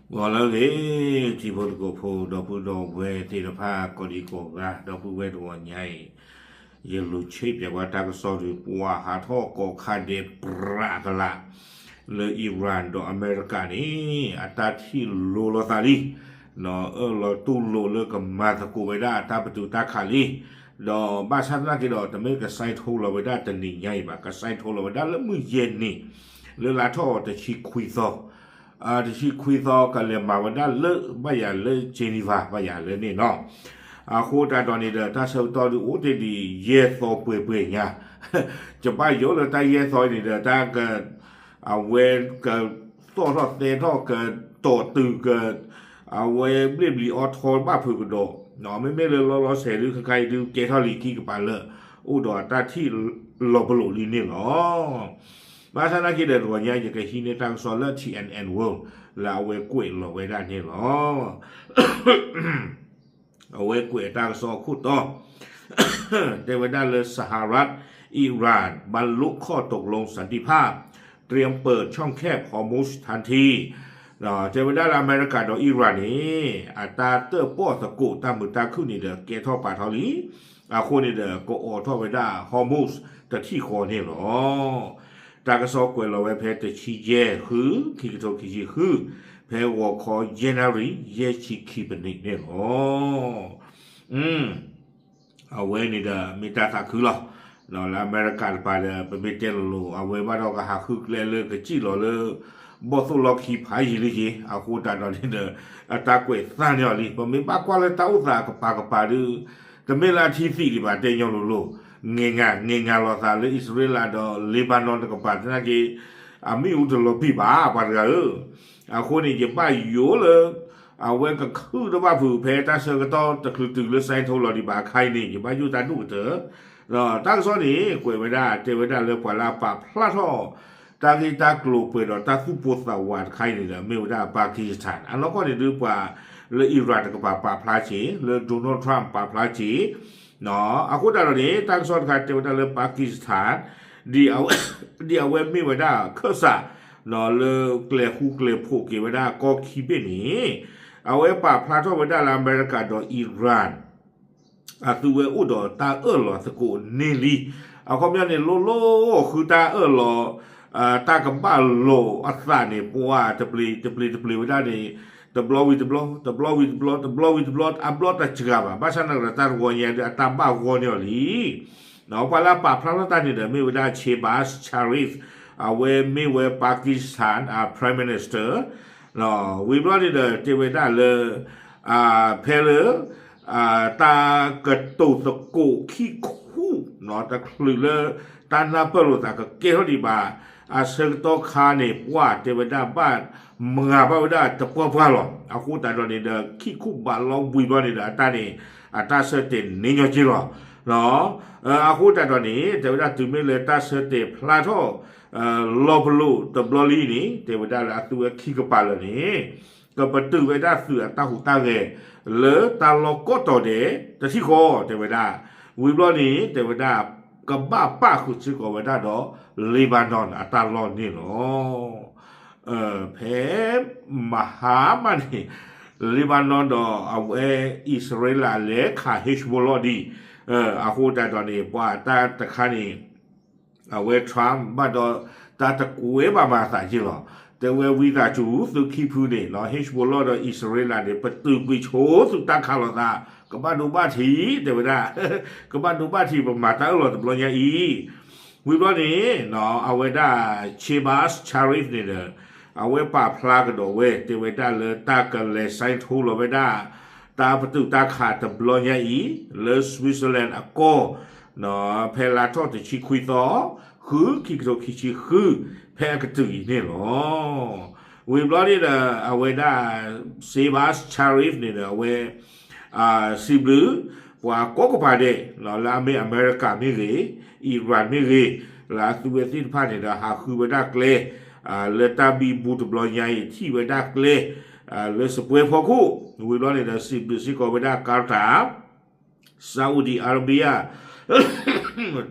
ဂီၤလၢအဂ့ၤ ထံဖိကီၢ်ဖိ ဒီပုၢ်ဒီဝဲၢ်သ့ၣ်တဖၣ် ကိးဒံကိးဂၤ ဒီပုၢ်ဝဲၢ်တဂီၤညါအံၤ ယလူၤဆ့ပၠးကွၢ်တၢ်ကစီၣ်ဒုးပှၤဟးထီၣ်ကိးခါဒဲးပြးကလာ် လၢ Iran ဒီးအမဲရကၤန့ၣ် အတၢ်ထံၣ်လိၤလိာ်သးလံ အၢၣ်လီၤတူၢ်လိာ်လၢကမၤသကိးဝဲဒၣ်အတၢ်ပတုာ်တၢ်ခးလံ ဒီးဘၣ်ဆၣ်သနာ်က့ဒီး တမ့ၢ်ကစဲးထိလီၤဝဲဒၣ်တနံၤညါအံၤဘၣ် ကစဲးထိလီၤဝဲဒၣ်လၢမုၢ်ယဲၢ်နံၤ လၢလါထီၣ်တဆံခွံသီ တဆံခွံသီကလဲၤမၤဝဲဒၣ်လၢ ဘၣ်ယၤလၢ Geneva ဘၣ်ယၤလၢန့ၣ်နီၤ အဃိသတးဒီးန့ၣ်ဒီး တၢ်ဆၢကတီၢ်ဒုးအိၣ်တ့ၢ်ဒံးယဲၢ်သီပှဲၤပှဲၤညါ ယဘၣ်ယိၣ်လၢတၢ်ယဲၢ်သီအံၤန့ၣ်ဒီး တၢ်က အဝဲကသီၣ်ထီၣ်သဲထီၣ်ကတီၤတုၤက အဝဲဘျ့ၣ်ဘျံၤအီထီဘၣ်ဖုးကဒီး မ့မ့ၢ်လၢလီၤလီၤဆဲးဒုး ခဲခါအံၤဒုးကဲထီၣ်လံခံကပၤလၢ အိၣ်ဒီးတၢ်ထံၣ်လီၤပလိာ်လံန့ၣ်လီၤ. ဘၣ်ဆၣ်သနာ်က့ဒီးတဂီၤညါ ယကဟံးန့ၢ်တၢ်ကစီၣ်လၢ T N N World လၢအဝဲကွဲးလီၤဝဲဒၣ်န့ၣ်လီၤ. အဝဲကွဲးအတၢ်ကစီၣ်အခိၣ်တီ တဲဝဲဒၣ်လၢ Saharat Iran ဘၣ်လိၣ်ခီၣ်တကလိ สันติภาพ เตรียมเปิดช่องแคบฮอร์มุซทันที တဲဝဲဒၣ်လၢအမဲရကၤဒီး Iran န့ၣ် အတၢ်တၢၣ်ပီၣ်သကိးတၢ်မုာ်တၢ်ခုၣ်န့ၣ်ဒီး ကဲထီၣ်ပာ်ထီၣ်လံ အဃိန့ၣ်ဒီး ကအိးထီၣ်ဝဲဒၣ် Hormuz တထံၣ်ဃီန့ၣ်လီၤ. တၢ်ကစီၣ်ကွဲးလီၤဝဲဖဲတဆံယဲၢ်ဃု ခံကထိခံဆံဃု ဖဲဂီၤခီယဲၢ်နၣ်ရံၣ် ယဲၢ်ဆံခံပနံးန့ၣ်လီၤ. အဝဲန့ၣ်ဒီးမ့ၢ်တၢ်သးခုလီၤ. လၢအမဲရကၤတကပၤဒီး ပမ့ၢ်တဲလိၤလိၤ အဝဲဘၣ်ဒီးကဟးဃုကျဲလၢကစံၣ်လီၤလၢ ဘီၣ်သိၣ်လီၢ်ခံဖးယံာ်လံက့ၤ အဃိသတးဒီးန့ၣ်ဒီး အတၢ်ကွဲးသၣ်န့ၢ်အီၤလံ. ပမ့ၢ်ဘၣ်ကွၢ်လၢတၢ်အိၣ်သးကပၤကပၤဒုး တမ့ၢ်လၢအထံသံးဒံးဘၣ် တဲညီလိၤလိၤ ငဲၤငါ ငဲၤငါလိာ်သးလၢအံၣ်စရ့လးဒီး Lebanon တကပၤသနာ်က့ အမ့ၣ်အူတလီၤပံာ်ဘၣ် ပှၤတဂၤဧၢ. အဃိန့ၣ် ယဘၣ်ယိၣ်လၢ အဝဲကခုၣ်တဘၣ်ဖုးဖဲတၢ်ဆၢကတီၢ်တချုးတုၤလၢစဲးထိလီၤဒံးဘၣ်အခါအံၤန့ၣ် ယဘၣ်ယိၣ်တၢ်ဒိၣ်ကတၢၢ် ဒီးတၢ်ကစီၣ်န့ၣ် ကွဲးဝဲဒၣ် တဲဝဲဒၣ်လၢပှၤလၢအပာ်ဖျါထီၣ် တၢ်ဂ့ၢ်တၢ်ကျိၤပှဲၤဒီးတၢ်သူၣ်ပိၢ်သးဝးတခါအံၤန့ၣ်ဒီး မ့ၢ်ဝဲဒၣ် Pakistan အနီၢ်ကီၢ်န့ၣ်ဒုးပှၤလၢ Iran တကပၤပာ်ဖျါက့ၤ လၢ Donald Trump ပာ်ဖျါက့ၤ အဃိသတးဒီးန့ၣ် တၢ်ကစီၣ်တခါတဲဝဲဒၣ်လၢ Pakistan ဒ်အဝဲမ့ၢ်ဝဲဒၣ်ခၢၣ်စး လၢကျဲၤဃူကျဲၤဖိးက့ၤဝဲဒၣ်ကီၢ်ခံဘ့ၣ်န့ၣ် အဝဲပာ်ဖျါထီၣ်ဝဲဒၣ်လၢအမဲရကၤဒီး Iran အသုဝဲအိၣ်ဒီးတၢ်အၢၣ်လီၤသကိးန့ၢ်လံ. အခီပညီန့ၣ် လိၣ်လိၣ်ဃုတၢ်အၢၣ်လီၤ တၢ်ကဘၣ်လိာ်အသးန့ၣ် ပှၤတပျ့ၤတပျ့ၤတပျ့ၤဝဲဒၣ်န့ၣ် တဘျီဝံၤတဘျီ တဘျီဝံၤတဘျီ တဘျီဝံၤတဘျီ အဘျီတစှၤဘၣ်. ဘၣ်ဆၣ်သနာ်က့ဒီးတၢ်တဝီညါဒီးအတၢ်ဘၣ်ဂီၢ်န့ၢ်အီၤလံ. ပှၤလၢအပာ်ဖျါထီၣ်တၢ်န့ၣ်ဒီး မ့ၢ်ဝဲဒၣ် Shehbaz Sharif အဝဲမ့ၢ်ဝဲ Pakistan Prime Minister ဝံၤဘျီန့ၣ်ဒီး တဲဝဲဒၣ်လၢ ဖဲလၢ တၢ်ကတိၤသကိးခံခူၣ် တချုးလၢတၢ်နၢ်ပၢၢ်လိာ်သးကကဲထီၣ်ဒံးဘၣ် အဆၢကတီၢ်ခါန့ၣ် ပှၤတဲဝဲဒၣ်ဘၣ်မၤဘၣ်ဝဲဒၣ်တပှၢ်ပှၢ်လီၤ. အဃိသတးဒီးန့ၣ်ဒီး ခံခူၣ်ဘၣ်လီၤဝံၤဘျီန့ၣ်ဒီး အတၢ်န့ၣ် အတၢ်ဆၢတဲာ်န့ၢ်ညီက့လီၤ. အဃိသတးဒီးန့ၣ် တဲဝဲဒၣ်တုၤမ့ၢ်လၢတၢ်ဆၢတဲာ်ဖျါထီၣ် လီၤပလိာ်တဘျီလံန့ၣ် တဲဝဲဒၣ်လၢအသုဝဲခံကပၤလၢာ်န့ၣ် ကပတုာ်ဝဲဒၣ်သုးအတၢ်ဟူးတၢ်ဂဲၤ လၢတၢ်လီၢ်ကိးတီၤဒဲး တထံၣ်ဃီ တဲဝဲဒၣ်. ဝံၤဘျီန့ၣ် တဲဝဲဒၣ် ကဘၣ်ပာ်ဃုာ်စ့ၢ်ကီးဝဲဒၣ်ဒီး Lebanon အတၢ်လီၢ်န့ၣ်လီၤ. ဖဲမဟါမးန့ၣ် Lebanon ဒီးအဝဲအံၣ်စရ့လးလဲၤခး Hezbollah ဒံး အဃိသတးဒီးန့ၣ် ပှၤတၢ်တခါန့ၣ် အဝဲ Trump ဘၣ်ဒီးတၢ်တကွဲးဘၣ်မၤအသးက့လီၤ. တဲဝဲဝံသးစူၤ သုခံဖုန့ၣ် Hezbollah ဒီးအံၣ်စရ့လးန့ၣ် ပတုာ်ကွံာ်ဆိသုးတၢ်ခးလိာ်သး ကဘၣ်ဒိဘၣ်ထံး တဲဝဲဒၣ် ကဘၣ်ဒိဘၣ်ထံး ပမၤတၢ်အၢၣ်လီၤတဘျီညါအံၤ ဝံၤဘျီန့ၣ် အဝဲဒၣ် Shehbaz Sharif န့ၣ်ဒီး အဝဲပာ်ဖျါကဒီးဝဲ တဲဝဲဒၣ်လၢတၢ်ကလဲၤစဲးထိလီၤဝဲဒၣ် တၢ်ပတုာ်တၢ်ခးတဘျီညါအံၤ လၢ Switzerland အကီၢ် ဖဲလါထီၣ်တဆံခွံသီ ဃု ခံကထိခံဆံဃု ဖဲအကတုၤအံၤန့ၣ်လီၤ. ဝံၤဘျီန့ၣ်ဒီး အဝဲဒၣ် Shehbaz Sharif န့ၣ်ဒီး အဝဲ စံးဘျုး ပှၤကိးကပၤဒဲး လၢအမ့ၢ်အမဲရကၤမ့ၢ်ဂ့ၤ Iran မ့ၢ်ဂ့ၤ လၢအသုဝဲသ့ၣ်တဖၣ်န့ၣ်ဒီး ဟးဃုဝဲဒၣ်ကျဲ လၢတၢ်ဘံဘူတဘျီညါအံၤ ထံၣ်ဝဲဒၣ်ကျဲ လၢစပွဲဖီခိၣ် ဝံၤဘျီန့ၣ်ဒီး စံးဘျုးစ့ၢ်ကီးဝဲဒၣ် Qatar Saudi Arabia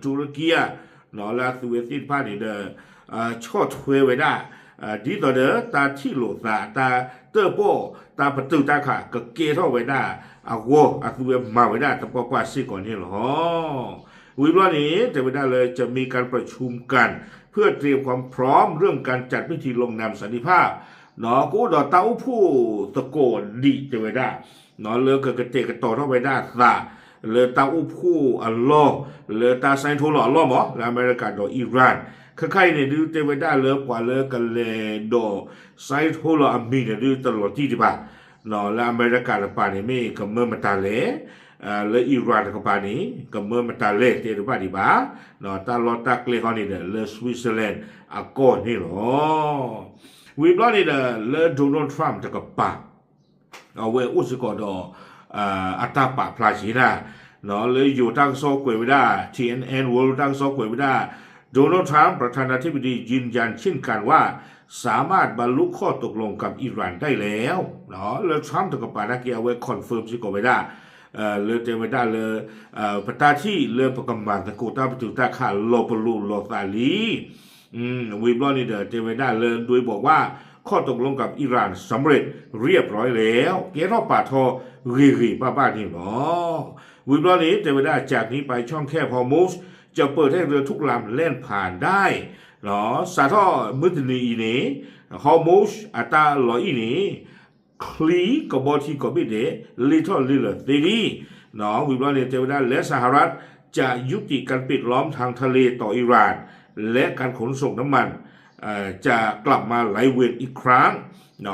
Turkey လၢအသုဝဲသ့ၣ်တဖၣ်န့ၣ်ဒီး ဆီၣ်ထွဲဝဲဒၣ် ဒ်သိးဒီးတၢ်ထံၣ်လိာ်သး တၢ်တၢၣ်ပီၣ် တၢ်ပတုာ်တၢ်ခး ကကဲထီၣ်ဝဲဒၣ်အဂီၢ် အသုဝဲမၤဝဲဒၣ်သပှၢ်ပှၢ်စ့ၢ်ကီးန့ၣ်လီၤ. ဝံၤဘျီန့ၣ် တဲဝဲဒၣ်လၢ จะมีการประชุมกัน เพื่อเตรียมความพร้อมเรื่องการจัดพิธีลงนามสันติภาพ ကအိၣ်ဒီးတၢ်အိၣ်ဖှိၣ်သကိးဒံး တဲဝဲဒၣ် လၢကကတဲာ်ကတီၤထီၣ်ဝဲဒၣ်အသး လၢတၢ်အိၣ်ဖှိၣ်အလီၢ် လၢတၢ် sign ထိလီၤအလီၢ်မး လၢအမဲရကၤဒီး Iran ခဲခါအံၤန့ၣ်ဒုး တဲဝဲဒၣ်လၢပှၤလၢကလဲၤဒီး sign ထိလီၤအမံၤန့ၣ်ဒုး တလီၤတံၢ်ဒံးဘၣ် လၢအမဲရကၤတကပၤန့ၣ် မ့ၢ်ကမၢမတၤလဲၣ် လၢ Iran တကပၤန့ၣ် ကမၢမတၤလဲၣ်တဲတဘၣ်ဒံးဘၣ် တၢ်လီၢ်တၢ်ကျဲဃီန့ၣ်ဒီး လၢ Switzerland အကီၢ်န့ၣ်လီၤ. ဝံၤဘျီန့ၣ်ဒီး လၢ Donald Trump တကပၤ အဝဲအိၣ်စ့ၢ်ကီးဒီး အတၢ်ပာ်ဖျါက့ၤနၤ လၢယိၤတၢ်ကစီၣ်ကွဲးဝဲဒၣ် T N N World တၢ်ကစီၣ်ကွဲးဝဲဒၣ် Donald Trump ประธานาธิบดี ยืนยันเช่นกันว่า สามารถบรรลุข้อตกลงกับอิหร่านได้แล้ว လၢ Trump တကပၤနာ်က့ အဝဲ confirm စ့ၢ်ကီးဝဲဒၣ် လၢတဲဝဲဒၣ်လၢ ပတၢ်ထံၣ်လၢပကမၤသကိးတၢ်ပတုာ်တၢ်ခးလီၤပလိာ်လိာ်သးလံ ဝံၤဘျီန့ၣ်ဒီး တဲဝဲဒၣ်လၢ โดยบอกว่า ข้อตกลงกับอิหร่านสำเร็จเรียบร้อยแล้ว ကဲထီၣ်ပာ်ထီၣ်ဂ့ၤဂ့ၤဘၣ်ဘၣ်န့ၣ်လီၤ. ဝံၤဘျီန့ၣ် တဲဝဲဒၣ် จากนี้ไปช่องแคบฮอร์มุซจะเปิดให้เรือทุกลำแล่นผ่านได้ စးထီၣ်မုၢ်တနံၤအံၤန့ၣ် Hormuz အတၢ်လီၢ်အံၤန့ၣ် ချံကဘီထံကီၢ်ဘ့ၣ်ဒဲး လ့ၢ်ထီၣ်လ့ၢ်လၢာ်သ့လံ ဝံၤဘျီန့ၣ် တဲဝဲဒၣ် และสหรัฐจะยุติการปิดล้อมทางทะเลต่ออิหร่าน และการขนส่งน้ำมันจะกลับมาไหลเวียนอีกครั้ง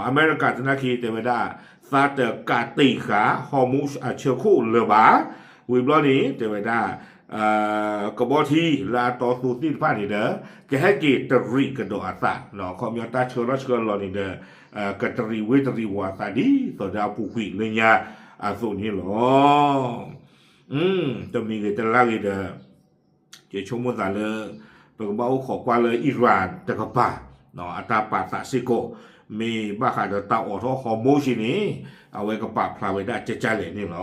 အမဲရကၤသနာ်က့ တဲဝဲဒၣ် သးတကးတ့ၢ်ဃာ် Hormuz အဆၢခိၣ်လၢၤဘၣ် ဝံၤဘျီန့ၣ် တဲဝဲဒၣ် ကဘီထံလၢအတီအသိးသ့ၣ်တဖၣ်န့ၣ်ဒီး ကဟဲက့ၤတရံးကဒီးအသး ခီပညီတၢ်ဆှၢထီၣ်ဆှၢလီၤန့ၣ်ဒီး ကတရံးဝ့တရံးဝီၤအသးဒ်သိးဒီးအပူၤကွံာ်လၢညါအသိးန့ၣ်လီၤ. တမံၤဂ့ၤတလါဂ့ၤဒီး ယဆိကမိၣ်သးလၢ ပကဘၣ်အိၣ်ခိးကွၢ်လၢ Iran တကပၤ အတၢ်ပာ်သးစ့ၢ်ကီး မ့ၢ်ဘၣ်ဃးဒီးတၢ်အိးထီၣ် Hormuz န့ၣ် အဝဲကပာ်ဖျါဝဲဒၣ်ကကၢ်လဲၣ်န့ၣ်လီၤ.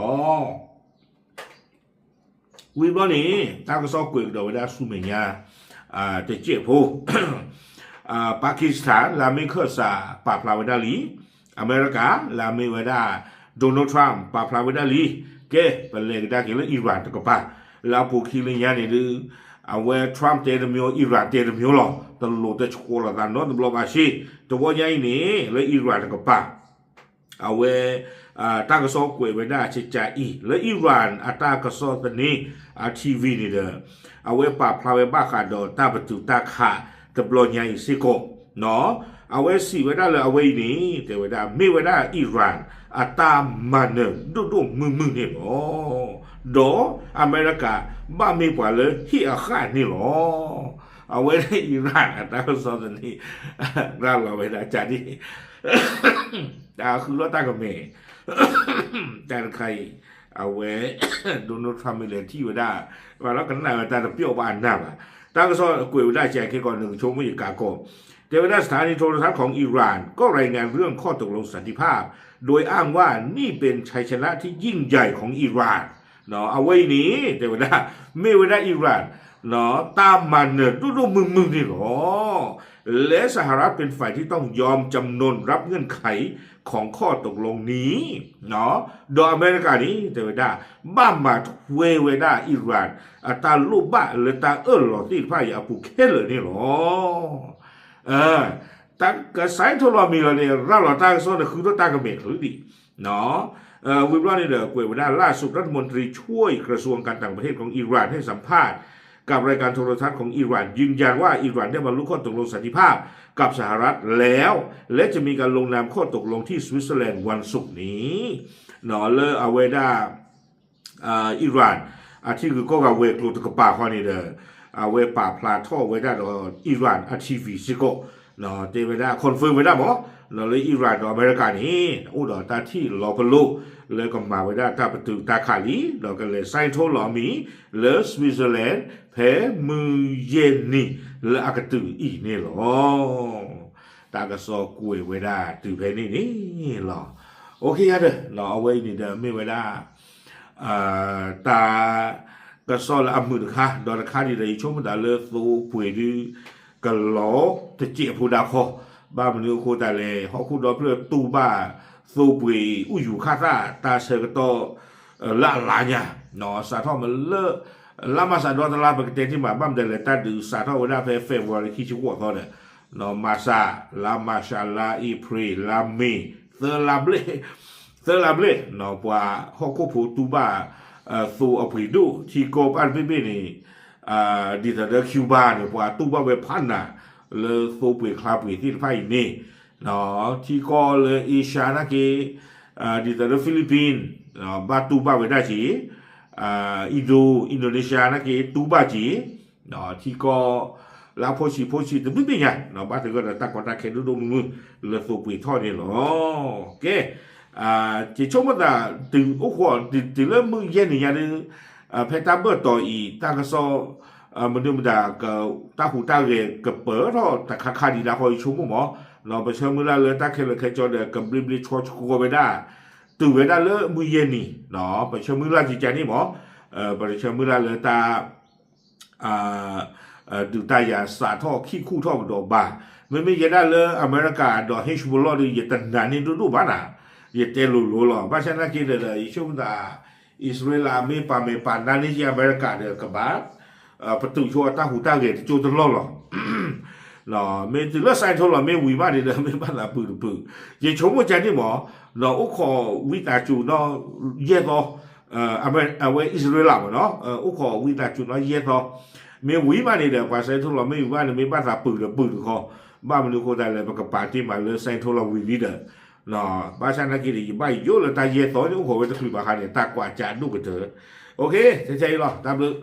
ဝံၤဘျီန့ၣ် တၢ်ကစီၣ်ကွဲးကဒီးဝဲဒၣ်ဆူမဲာ်ညါ တစဲးဖိ Pakistan လၢအမ့ၢ်ခၢၣ်စးပာ်ဖျါဝဲဒၣ်လံ အမဲရကၤ လၢအမ့ၢ်ဝဲဒၣ် Donald Trump ပာ်ဖျါဝဲဒၣ်လံ ကဲ ပလဲၤကဒါက့ၤလၢ Iran တကပၤ လၢအပူၤခံလၢညါန့ၣ်ဒုး အဝဲ Trump တဲတမျိုး Iran တဲတမျိုးလီၤ တလိၣ်တဆှီလိာ်သးနီတဘျီဘၣ်စ့ၢ် တဝီညါအံၤန့ၣ် လၢ Iran တကပၤ အဝဲ တၢ်ကစီၣ်ကွဲးဝဲဒၣ်ကကၢ်အံၤ လၢ Iran အတၢ်ကစီၣ်သန့ အ T V န့ၣ်ဒီး အဝဲပာ်ဖျါဝဲဘၣ်ဃးဒီးတၢ်ပတုာ်တၢ်ခးတဘျီညါအံၤစ့ၢ်ကီး အဝဲစံးဝဲဒၣ်လၢအဝဲအံၤန့ၣ် တဲဝဲဒၣ် မ့ၢ်ဝဲဒၣ် Iran အတၢ်မၤနၢၤဒိၣ်ဒိၣ်မုၢ်မုၢ်န့ၣ်လီၤ. ဒီးအမဲရကၤ ဘၣ်မ့ၢ်ပှၤလၢဟ့ၣ်အဃၣ်န့ၣ်လီၤ. အဝဲန့ၣ် Iran အတၢ်ကစီၣ်သန့ ရၤလီၤဝဲဒၣ်ကဒ် တၢ်ဃုလီၢ်တၢ်ကမဲာ် တၢ်တခါအံၤ အဝဲ Donald Trump မ့ၢ်လဲၤထံၣ်ဝဲဒၣ် ဘၣ်လီၤကနၣ်ဝဲတၢ်တပျီၣ်ဘၣ်အနၢ်ဘၣ် တၢ်ကစီၣ်ကွဲးဝဲဒၣ်ကဲခဲကီး နကဆိကမိၣ်ယကးကီး တဲဝဲဒၣ် สถานีโทรทัศน์ของอิหร่านก็รายงานเรื่องข้อตกลงสันติภาพ โดยอ้างว่านี่เป็นชัยชนะที่ยิ่งใหญ่ของอิหร่าน အဝဲအံၤန့ၣ် တဲဝဲဒၣ် မ့ၢ်ဝဲဒၣ် Iran တၢ်မၤနၢၤဒိၣ်ဒိၣ်မုၢ်မုၢ်န့ၣ်လီၤ. และสหรัฐเป็นฝ่ายที่ต้องยอมจำนนรับเงื่อนไขของข้อตกลงนี้ ဒီးအမဲရကၤန့ၣ် တဲဝဲဒၣ် ဘၣ်မၤထွဲဝဲဒၣ် Iran အတၢ်လိၣ်ဘၣ်လၢတၢ်အၢၣ်လီၤသ့ၣ်တဖၣ်အံၤအပူၤခဲလၢာ်န့ၣ်လီၤ. တၢ်ကစဲးထိလီၤမံၤလီၤန့ၣ် ရၤလီၤတၢ်ကစီၣ်န့ၣ် ဃုထီၣ်တၢ်ကမဲာ်ချုးဒံး ဝံၤဘျီန့ၣ်ဒီး ကွဲးဝဲဒၣ် ล่าสุดรัฐมนตรีช่วยกระทรวงการต่างประเทศของอิหร่านให้สัมภาษณ์ กับรายการโทรทัศน์ของอิหร่านยืนยันว่าอิหร่านได้บรรลุข้อตกลงสันติภาพกับสหรัฐแล้ว และจะมีการลงนามข้อตกลงที่สวิตเซอร์แลนด์วันศุกร์นี้ လၢအဝဲဒၣ် Iran အထံဂုၤကီၢ်ဂၤဝဲၤကျိၤတကပၤဃီန့ၣ်ဒီး အဝဲပာ်ဖျါထီၣ်ဝဲဒၣ်ဒီး Iran အ T V စ့ၢ်ကီး တဲဝဲဒၣ် confirm ဝဲဒၣ်မး လၢ Iran ဒီးအမဲရကၤန့ၣ် အိၣ်ဒီးတၢ်ထံၣ်လီၤပလိာ် လၢကမၤဝဲဒၣ်တၢ်ပတုာ်တၢ်ခးလံ ဒီးကလဲၤ sign ထိလီၤအမံၤ လၢ Switzerland ဖဲမုၢ်ယဲၢ်နံၤလၢအကတုၤအံၤန့ၣ်လီၤ. တၢ်ကစီၣ်ကွဲးဝဲဒၣ်တုၤဖဲန့ၣ်န့ၣ်လီၤ. အိၣ်ခ့ယါဒီး အဝဲအံၤန့ၣ်ဒီးမ့ၢ်ဝဲဒၣ် တၢ်ကစီၣ်လၢအမုာ်တခါ ဒီးတခါဒံးဒီး ယဆိကမိၣ်သးလၢသိပှ့ၤဒု ကလီၤတစဲးဖိဒၣ်ခီ ဘၣ်မနုၤအဃိသတးလဲၣ် ဟီၣ်ခိၣ်ဒီဖျၢၣ်တူၢ်ဘၣ် သိပှ့ၤအူယူၤခၣ်သၣ် တၢ်ဆၢကတီၢ် လၢအလါညါ စးထီၣ်မးလၢ လါမၤစးဒီတလါ ပကတဲတ့ၢ်မး ဘၣ်မနုၤလဲၣ် တၢ်ဒုးစးထီၣ်ဝဲဒၣ်ဖဲ February ခံဆံဃိးသီဒီး မၤစး လါမၤစး လါအ့ဖြ့ၣ် လါမ့ၤ သၢလါဘျဲၣ် သၢလါဘျဲၣ် ပှၤဟီၣ်ခိၣ်ဖိတူၢ်ဘၣ် သိအပှ့ၤဒိၣ် ထံကီၢ်ဘၣ်တဘ့ၣ်ဘ့ၣ်န့ၣ် ဒ်သိးဒီး Cuba န့ၣ် ပှၤတူၢ်ဘၣ်ဝဲဖးနး လၢသိပှ့ၤချါပှ့ၤသ့ၣ်တဖၣ်အံၤန့ၣ် ထံကီၢ်လၢ Asia နာ်က့ ဒ်သိးဒီး Philippines ဘၣ်တူၢ်ဘၣ်ဝဲဒၣ်က့ၤ Indo Indonesia နာ်က့ တူၢ်ဘၣ်က့ၤ ထံကီၢ် လၢအဖိဆံးဖိဆံးတဘျုးဘ့ၣ်ညါ ဘၣ်သဂၢၢ်ဒီးတၢ်ကီတၢ်ခဲဒိၣ်ဒိၣ်မုၢ်မုၢ် လၢသိပှ့ၤထီၣ်န့ၣ်လီၤ. ကဲ ယဆိကမိၣ်သး တုၤအိၣ်ဃီ တုၤလၢမုၢ်ယဲၢ်နံၤညါဒီး ဖဲတၢ်ဘၢၣ်တီၤအံၤ တၢ်ကစီၣ် မနုၤမတၤ တၢ်ဟူးတၢ်ဂဲၤကပၢၤထီၣ်တခါခါဒံးဒၣ်ဃီ ယဆိကမိၣ်မး ပဆၢမုၢ်လၢ်လၢတၢ်ခဲလၢာ်ခဲဆ့ဒီး ကဘျ့ဘျ့ဆှီဆှီဝဲဒၣ် တုၤဝဲဒၣ်လၢမုၢ်ယဲၢ်နံၤ ပဆၢမုၢ်လၢ်ကကန့ၣ်မး ပဆၢမုၢ်လၢ်လၢတၢ် ဒုးတၢ်ယၤစးထီၣ်ခံခူၣ်ထီၣ်ကဒီးဘၣ်. မ့မ့ၢ်ယဲဒၣ်လၢအမဲရကၤဒီး Hezbollah ဒီး ယတနာ်န့ၢ်ဒိၣ်ဒိၣ်ဘၣ်နၤ, ယတဲလိၤလိၤလီၤ. ဘၣ်ဆၣ်နာ်က့ဒီး ယဆိကမိၣ်သး အံၣ်စရ့လးမ့ၢ်ပာ်မဲာ်ပာ်နါန့ၢ်က့ၤအမဲရကၤဒီး ကဘၣ် ပတုာ်ဆိအတၢ်ဟူးတၢ်ဂဲၤတကၠိတလီၢ်လီၤ. မ့ၢ်တုၤလၢ စဲးထိလီၤမ့ၢ်ဝံၤမးန့ၣ်ဒီး မ့ၢ်ဘၣ်သးပုၢ်တပုၢ်, ယဆိကမိၣ်ကန့ၣ်မး, အိၣ်ခိးဝံသးစူၤနီၢ်ယဲၢ်သီ အဝဲအံၣ်စရ့လးမးနီၤ, အိၣ်ခိးဝံသးစူၤနီၢ်ယဲၢ်သီ, မ့ၢ်ဝံၤမးန့ၣ်ဒီး ပှၤစဲးထိလီၤမ့ၢ်ဝံၤမးန့ၣ် မ့ၢ်ဘၣ်သးပုၢ်ဒီးပုၢ်တခီ, ဘၣ်မနုၤအဃိသတးလဲၣ် ပကပာ်တ့ၢ်မးလၢစဲးထိလီၤဝံၤလံဒီး ဘၣ်ဆၣ်နာ်က့ဒီး ယဘၣ်ယိၣ်လၢတၢ်ယဲၢ်သီန့ၣ် အိၣ်ခိးဝဲတချုးဘၣ်ဃးန့ၣ် တၢ်ကွၢ်ကၢဒိၣ်ကတၢၢ်, ထဲထဲအံၤလီၤ တၢ်ဘျုး